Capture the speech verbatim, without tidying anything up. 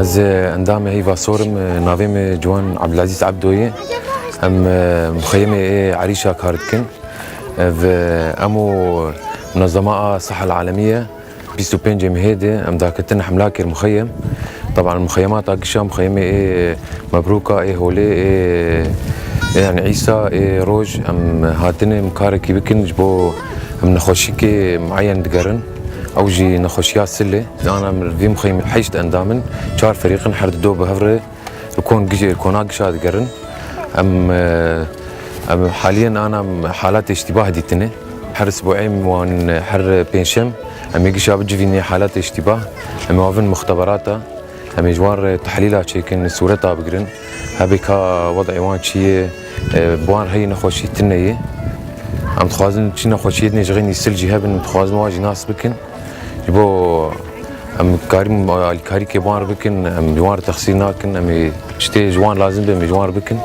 Ez, e, endamê Heyva Sor im, e, navê min Ciwan Abdulaziz Abdo ye. Em, e, muxeyemê ê Erîşa kar dikin. Ev, e, em û munezema a Sahel Alemiye bîst û pêncê mehê de em daketin hemla kir muxeyem. Taban muxeyemata gişa muxeyemê ê Mebrûka, ê Holê, ê, ê, yani Îsa, ê Roj em hatine em karekî bikin ji bo em nexweşîkê mueyen digerin. Ew jî nexweşiya silê. Ana em vî muxeyemê heşt endam in, çar ferîq in, her di do bi hev re li kon gijê, kona gişa digerin. Em, e, em haliyen ana em halatê îştîbah dîtine. Her sibû em wan her pênşem em ê gişa bicivînê halatê îştîbah. Em ê wavin muxteberata. Em ê ji wan re tehlîla çêkin, sûreta bigirin. Hebê ka wed'ê wan çi ye, e, bi wan heyî nexweşî tune ye. Em dixwazin çi nexweşiyê dinê ji xeynî sil jî hebin, em dixwazin wan jî nas bikin. Ji bo em karin alîkarîkê bi wan re bikin, em ji wan re texsîr nakin, em ê tiştê ji wan lazim be, em ê ji wan re bikin.